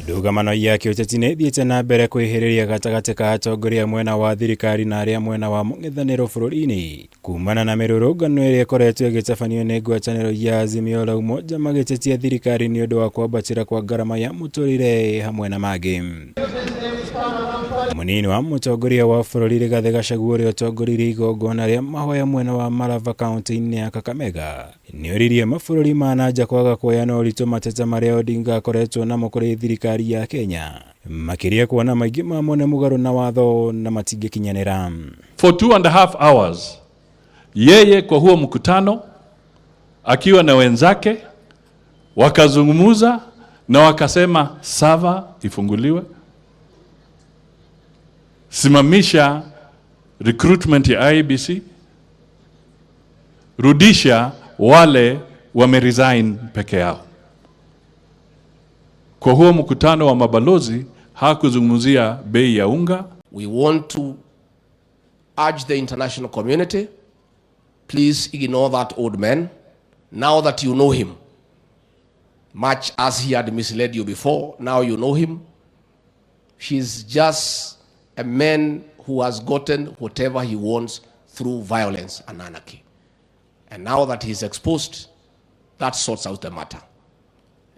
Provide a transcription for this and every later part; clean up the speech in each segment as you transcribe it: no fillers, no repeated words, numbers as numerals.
Ndũgamano ya kĩũteti nĩ ĩthiĩte na mbere kwĩhĩrĩria gatagatĩ ka atongoria mwena wa thirikari na arĩa mwena wa mũng'ethanĩro bũrũri-inĩ kumana na mĩrũrũngano ĩrĩa ĩkoretwo ĩgĩtabanio nĩ ngwatanĩro ya Azimio la Umoja magĩtetia thirikari nĩ ũndũ wa kwambatĩra kwa ngarama ya mũtũrĩre hamwe na mangĩ. Mũnini wa mũtongoria wa bũrũri Rigathĩ Gachagua ũrĩa ũtongoririe igongona rĩa mahoya mwena wa Malava kaunti-inĩ ya Kakamega nĩoririe mabũrũri ma na nja kwaga kuoya na ũritũ mateta marĩa Odinga akoretwo namo kũrĩ thirikari ya Kenya, makĩria kuona maingĩ mamo nĩ mũgarũ na watho na matingĩkinyanĩra. For 2.5 hours, yeye kwa huo mkutano akiwa na wenzake wakazungumza na wakasema server ifunguliwe, simamisha recruitment ya IEBC, rudisha wale wameresign peke yao. Kwa huo mkutano wa mabalozi hakuzungumzia bei ya unga. We want to urge the international community, please ignore that old man. Now that you know him, much as he had misled you before, now you know him. He's just a man who has gotten whatever he wants through violence and anarchy. And now that he's exposed, that sorts out the matter.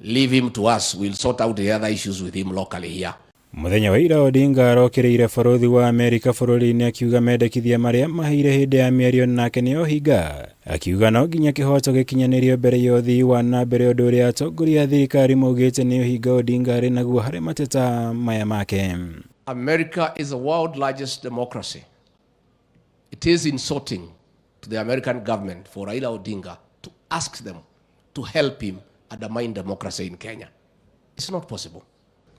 Leave him to us. We'll sort out the other issues with him locally here. Mũthenya wa ira Odinga arokĩrĩire bũrũthi wa Amerika bũrũri-inĩ akiuga mendekithia marĩa maheire hĩndĩ ya mĩario nake nĩ ohinga, akiuga no nginya kĩhoto gĩkinyanĩrio mbere ya ũthii wa na mbere, ũndũ ũrĩa atongoria a thirikari maugĩte nĩ ũhinga Odinga arĩ naguo harĩ mateta maya make. America is the world's largest democracy. It is insulting to the American government for Raila Odinga to ask them to help him undermine democracy in Kenya. It's not possible.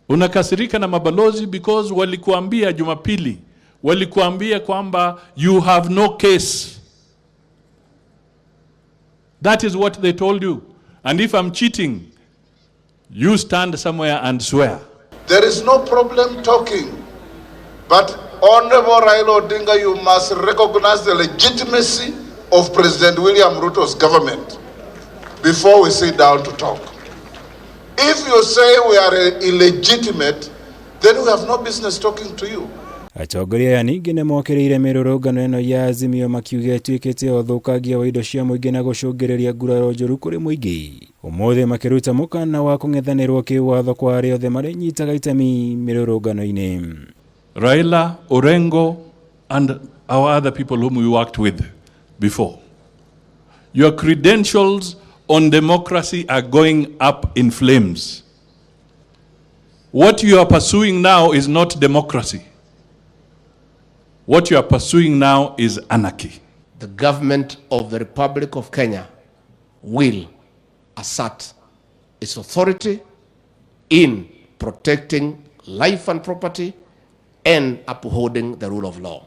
Unakasirika na mabalozi because walikuambia Jumapili, walikuambia kwamba you have no case. That is what they told you. And if I'm cheating, you stand somewhere and swear. There is no problem talking. But Honorable Raila Odinga, you must recognize the legitimacy of President William Ruto's government before we sit down to talk. If you say we are illegitimate, then we have no business talking to you. Atongoria aya ningĩ nĩ mokĩrĩire mĩrũrũngano ĩno ya Azimio makiuga ĩtuĩkĩte ya ũthũkangia wa indo cia mũingĩ na gũcũngĩrĩria nguraro njũru kũrĩ mũingĩ, ũmũthĩ makĩruta mũkana wa kũng'ethanĩrwo kĩwatho kwa arĩa othe marĩnyitaga itemi mĩrũrũngano-inĩ. Raila, Orengo, and our other people whom we worked with before. Your credentials on democracy are going up in flames. What you are pursuing now is not democracy. What you are pursuing now is anarchy. The government of the Republic of Kenya will assert its authority in protecting life and property and upholding the rule of law.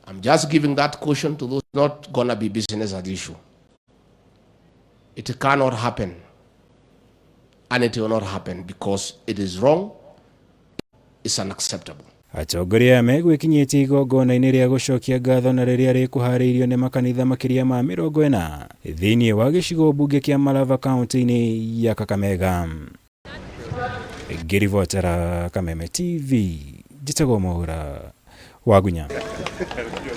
I'm just giving that caution to those not gonna be business as usual. It cannot happen. And it will not happen because it is wrong, it's unacceptable. Atongoria aya megwĩkinyĩtie igongona-inĩ rĩa gũcokia ngatho na rĩrĩa rĩkũharĩirio nĩ makanitha makĩria ma 40 thĩinĩ wa gĩcigo mbunge kĩa Malava kaunti-inĩ ya Kakamega. Ngĩribotera Kameme TV, njĩtagwo Mwaura Wagunya.